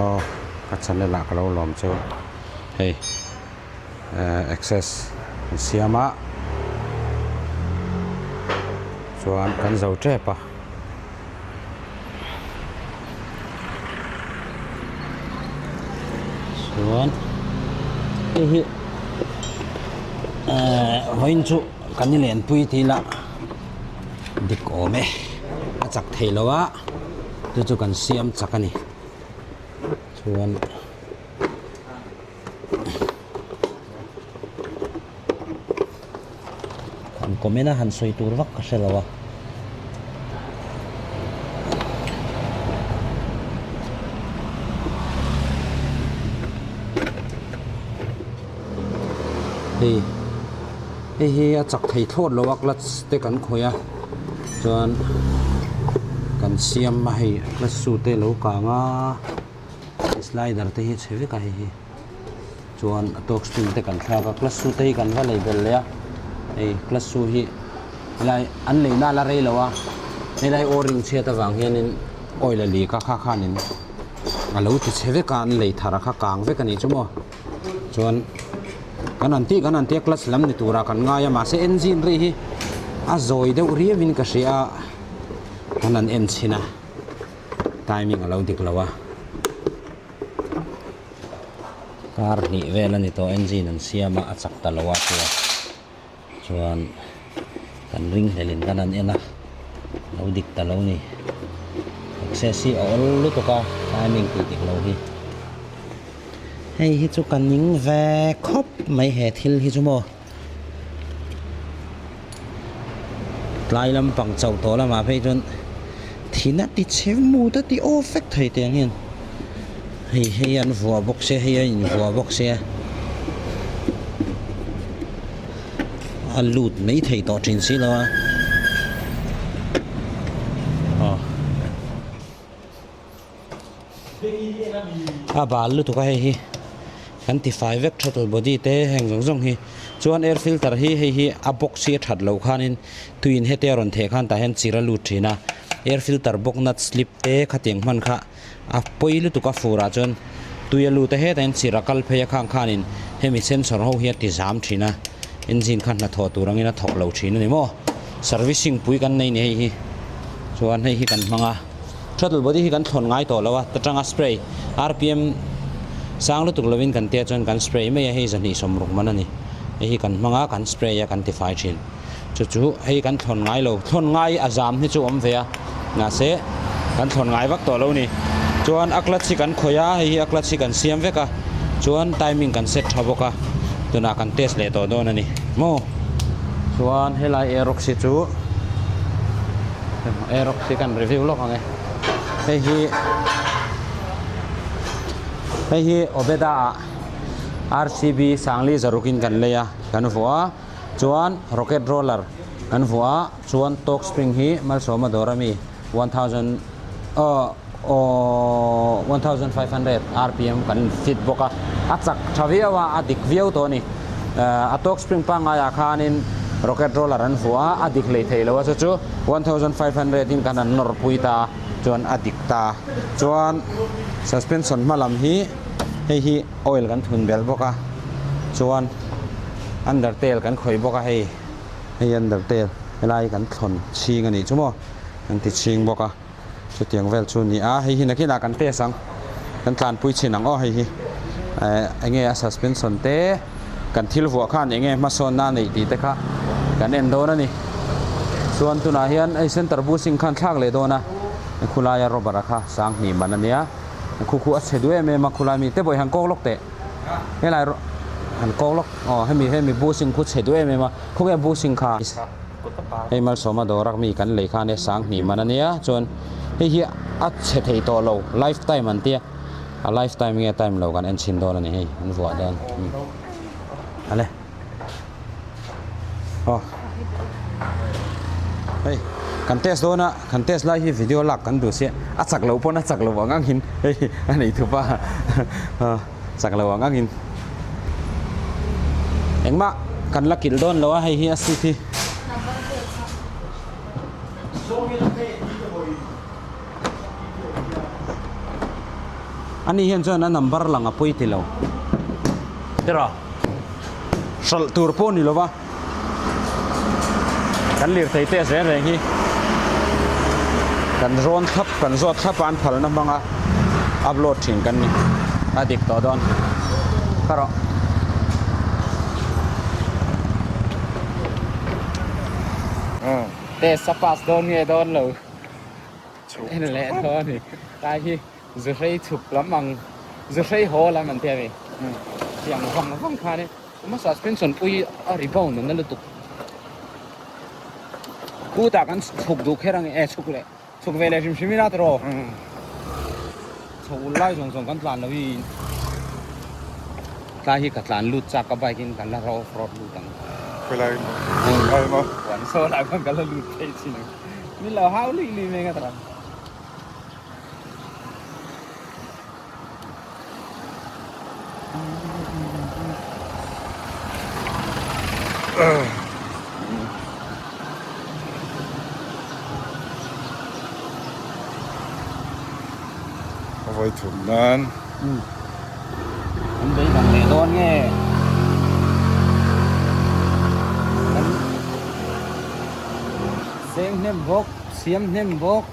Aw ka channel ah ka lo lawm chu hei access an siam a chuan kan zo tep a. Chuan hei hi vawiin chu kan ni lenpui tih ila dik awm e a chak thei lo a chu chu kan siam chak a ni chuan an comment a han sawi tur vak ka hre lo a. Hei hei hi a chak thei thlawt lo a clutch te kan khawih a chuan kan siam a hei clutch shoe te a lo kang a slider te hi a chhe vek a hei hi. Chuan a tawk spin te kan thlak a clutch shoe te hi kan va lei belh leh a hei clutch shoe hi helai an lei na la rei lo a helai o ring chhiat avang hianin oil a leak a kha khanin a lo ti chhe vek a an lei thar a kha kang vek a nih chu maw chuan kan han tih kan han tia clutch lam ni turah kan ngai a mahse engine ri hi a zawi deuh riauin ka hria a kan han en chhin a timing a lo dik lo a. Kar hnih vel a ni tawh engine an siam a a chak ta lo a tia chuan kan ring hlel in kan han en a lo dik ta lo ni access hi a awl lutuk a timing tih dik lo hi hei hi chu ka ning ve khawp mai he thil hi chu maw tlai lampang chauh tawh lamah phei chuan thin a ti chhe mut a ti aw vek thei teh ang hian hei hei an vuah bawk sia hei a invuah bawk sia a lut mai thei tawh thin si lo a aw a bal lutuk a hei hi kan ti fai vek throttle body te heng zawng zawng hi chuan air filter hi hei hi a box hi a that loh khanin tuiin hete a rawn theh khan tah hian chir a lut thin a air filter bawk nut slip te khatiang hman kha a pawi lutuk a fur ah chuan tui a lut a hetah hian chir a kal phei a khang khanin hemi sensor ho hi a ti zam thin a engine kha hnathawh tur angin a thawk lo thin a ni maw servicing pui kan nei ni hei hi chuan hei hi kan hmang a. Throttle body hi kan thlawn ngai tawh lo a, ta tanga spray rpm sang lutuk lovin kan tia chuan kan spray mai a, hei zahnih sawmruk man a ni. Hei hi kan hmang a, kan spray a, kan tifai thin. Chu chu hei kan thlawn ngai lo, thlawn ngai a zam hi chu awm ve a, mahse kan thlawn ngai vak tawh lo a ni. Chuan a clutch hi kan khawih a, hei hi a clutch hi kan siam vek a, chuan timing kan set tha bawk a, tunah kan test leh tawh dawn a ni maw. Chuan helai aerox hi chu. Aerox hi kan review lawk ang e hei hi hei hi Obeda ah RCB Sangli zarukin kan lei a kan vuah a chuan rocket roller kan vuah a chuan talk spring hi Malsawma dawr ami 1000 aw aw 1500 rpm kan fit bawk a a chak tha viau a a dik viau tawh a ni a talk spring pangngai ah khanin rocket roller an vuah a a dik hlei thei lo a chu chu 1500 in kan han nawr pui ta a chuan a dik ta chuan suspension hma lam hi hei hi oil kan thun belh bawk a chuan under tail kan khawih bawk a hei hei under tail helai kan thlawn chhing a nih chu maw kan ti chhing bawk a. Chutiang vel chu a ni a, hei hi nakinah kan test ang, kan tlanpui chhin ang aw hei hi eh enge a suspension te kan thil vuah khan enge hmasawnna a neih tih te kha kan en dawn a ni. Chuan tunah hian hei center bushing khan thlak leh dawn a, khulaia rubber a kha sang hnih man a nia, khu khu a chhe duh em em a khulai mi te pawh hi han kawk lawk teh, helai han kawk lawk aw hemi hemi bushing khu chhe duh em em a, khawnge bushing kha. Hei Malsawma dawra mi kan lei khan e sang hnih man ania chuan hei hi a chhe thei tawh lo life time an tia a life time nge time lo kan en chhin dawn a ni hei an vuah dawn ale aw hei kan test dawn a kan test lai hi video lak kan duh sia a chak lo pawn a chak lo ang ang in hei a nei thup a Chak lo ang angin engmah kan la kilh dawn lo a hei hi a seat hi. Ani hian chuan a number lang a pawi ti lo. Tiraw? Hralh tur pawh ni lova kan lirthei te zel reng hi kan rawn thlap kan zawt thlap a an phalna hmanga upload thin kan ni a dik tawh dawn ka rawh. Test a pass dawn nge dawn lo en leh dawn a ni tlai hi. Zuhrei chhuk lam ang, zuhrei haw lam an ti a ni. Tiang vang vang khan i uma suspension pui a rebound a na lutuk. Khutah kan chhuk duh kher ang e, chhuk leh chhuk ve leh hrim hrim ila tiraw. Chho ul lai zawng zawng kan tlan lo in tlai hi ka tlan lut chak ka bike in kan la off road lut ang. Khawilai maw? Khawilai maw? Huan saw lah khan ka la lut thei chin ang. Min lo hau lui lui mai nga tiraw. A vawi thum nan. An beidang leh dawn nge? Kan seng hnem bawk, siam hnem bawk.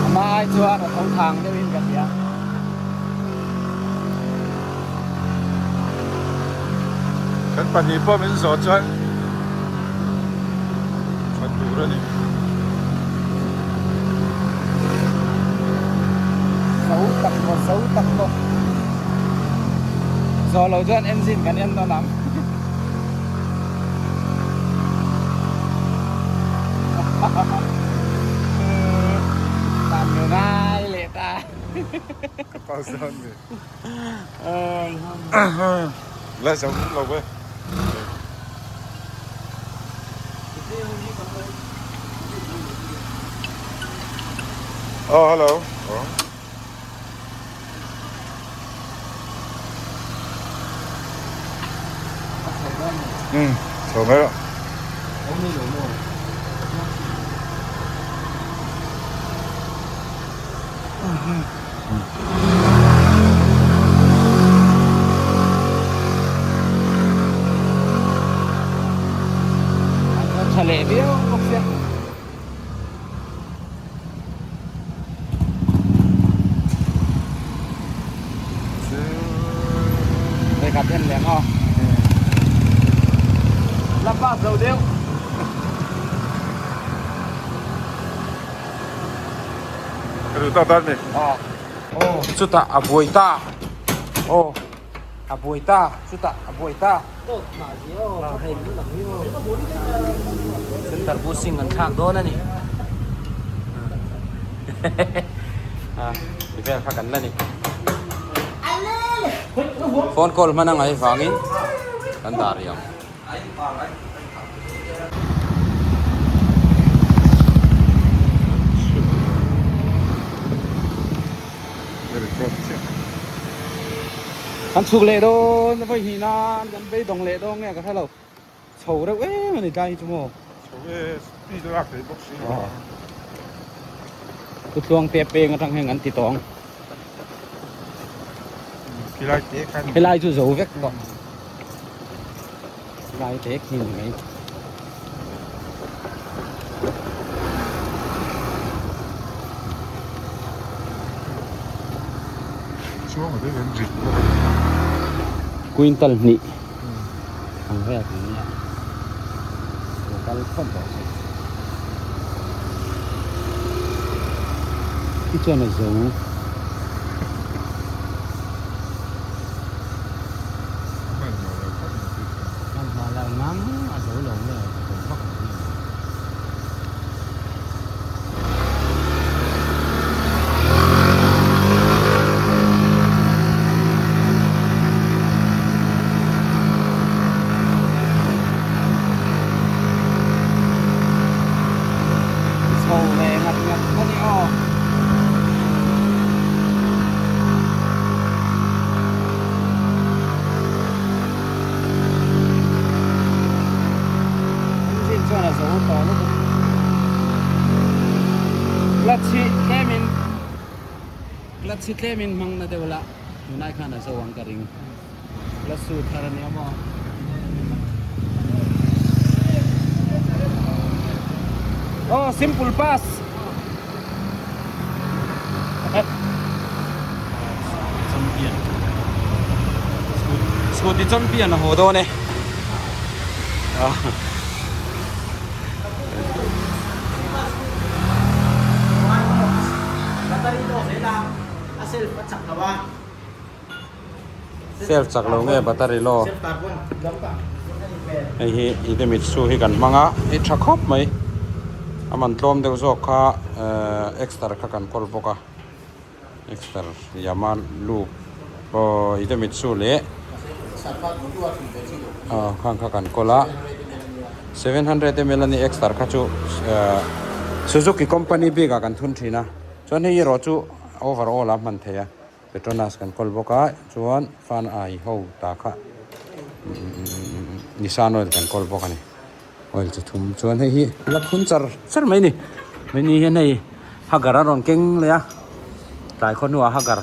Ama ai chuan a tho thang deuhin ka hria. Kan pahnih pawh min zawh chuan tha tur a ni. Zo tak maw zo tak maw zawh loh chuan engine kan en dawn ang. Tan lo ngai leh ta. Ka pass dawn ni. La zo lo e. Oh, hello. Oh. Chho mai rawh. Tha leh viau bawk sia. Vekhat en leh ang aw. La pass lo deuh. Ka duh tak tak ni. Aw chutah a buai ta. Aw a buai ta chutah a buai ta. Center bushing an thlak dawn a ni. Ti vel kha kan la ni. Phone call hman a ngaih vangin kan dah rih ang. Kan chhuk leh dawn vawi hnih nan kan beidawng leh dawn nge ka hre lo chho reuh em a ni tlai hi chu maw. Chho e speed a lak thei bawk si lo. Thutluang te peng atang hian kan ti tawh ang. Khilai te khan. Khilai chu zo vek tawh. Khilai te khi ni mai. Chuang a te kan rit bawk. Quintal hnih. Ang vel kan nia. Kal phawt rawh se. Khi chuan a zo. Hmanhmawh lo ngang a zo lo nge a zo vak lo nge. Chho ve ngat ngat a ni aw. Clutch hi tlemin hmang na deuh la tunai khan a zo ang ka ring. Clutch chu thar a nia maw. Oh simple pass. Champion. Scooty champion a haw dawn e. Self chak lo nge battery law hei hi Idemitsu hi kan hmang a hei tha khawp mai a man tlawm deuh zawk kha ehh exter kha kan kawl bawk a exter Yamaha loop aw Idemitsu leh aw khang kha kan kawl a 700 ml a ni exter kha chu ehh Suzuki company bik ah kan thun thin a chuan hei erawh chu overall a hman theih a. Petronas kan kawl bawk a chuan fan ai ho ta kha Nissan oil kan kawl bawk a ni oil chi thum chuan hei hi la phun char char mai a ni mai ni hian hei hagar a rawn keng leh a tlai khaw hnuah hagar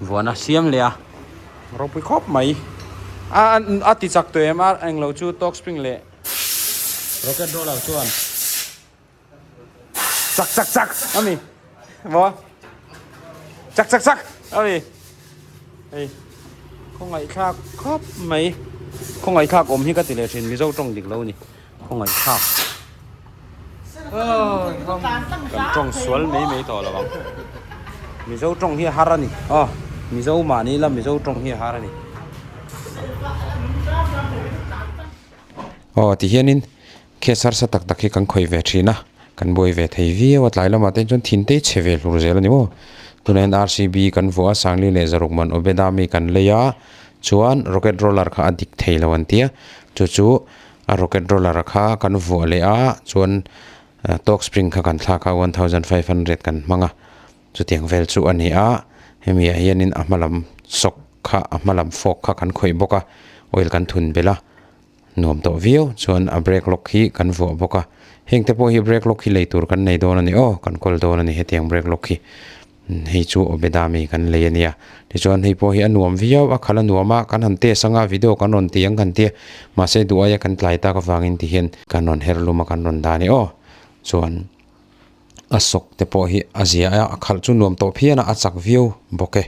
vuan a siam leh a ropui khawp mai a a ti chak tawh em a englo chu talk spring leh rocket roller chuan. Chak chak chak ami maw chak chak chak ami hei khawngaihthlak khawp mai khawngaihthlak awm hi ka ti leh thin mizo tawng dik lo a ni khawngaihthlak kan tawng sual mai mai tawh lo ang mizo tawng hi a har a ni aw mizo mahni ila mizo tawng hi a har a ni. Aw tihianin Case harsa tak tak hi kan khawih ve thin a, kan buai ve thei viau a, tlai lamah te chuan thin te chhe ve hlur zel a ni maw. Tunah hian RCB kan vuah a, Sangli leh Zaruk man Obeda mi kan lei a, chuan rocket roller kha a dik thei lo an ti a, chu chu a rocket roller kha kan vuah leh a, chuan talk spring kha kan thlak a, 1500 kan hmang a, chutiang vel chu a ni a, hemi ah hianin a hma lam sawk kha a hma lam fork kha kan khawih bawk a, oil kan thun belh a. Nuam tawh viau chuan a brake lock hi kan vuah bawk a, heng te pawh hi brake lock hi lei tur kan nei dawn a ni aw, kan kawl dawn a ni hetiang brake lock hi hei chu Obeda mi kan lei a nia, tichuan hei pawh hi a nuam viau a khalh a nuam a, kan han test anga video kan rawn ti ang kan tia mahse duh aia kan tlai tak avangin ti hian kan rawn her lum a kan rawn dah a ni aw chuan a sawk te pawh hi a zia a, a khalh chu nuam tawh phian a, a chak viau bawk e.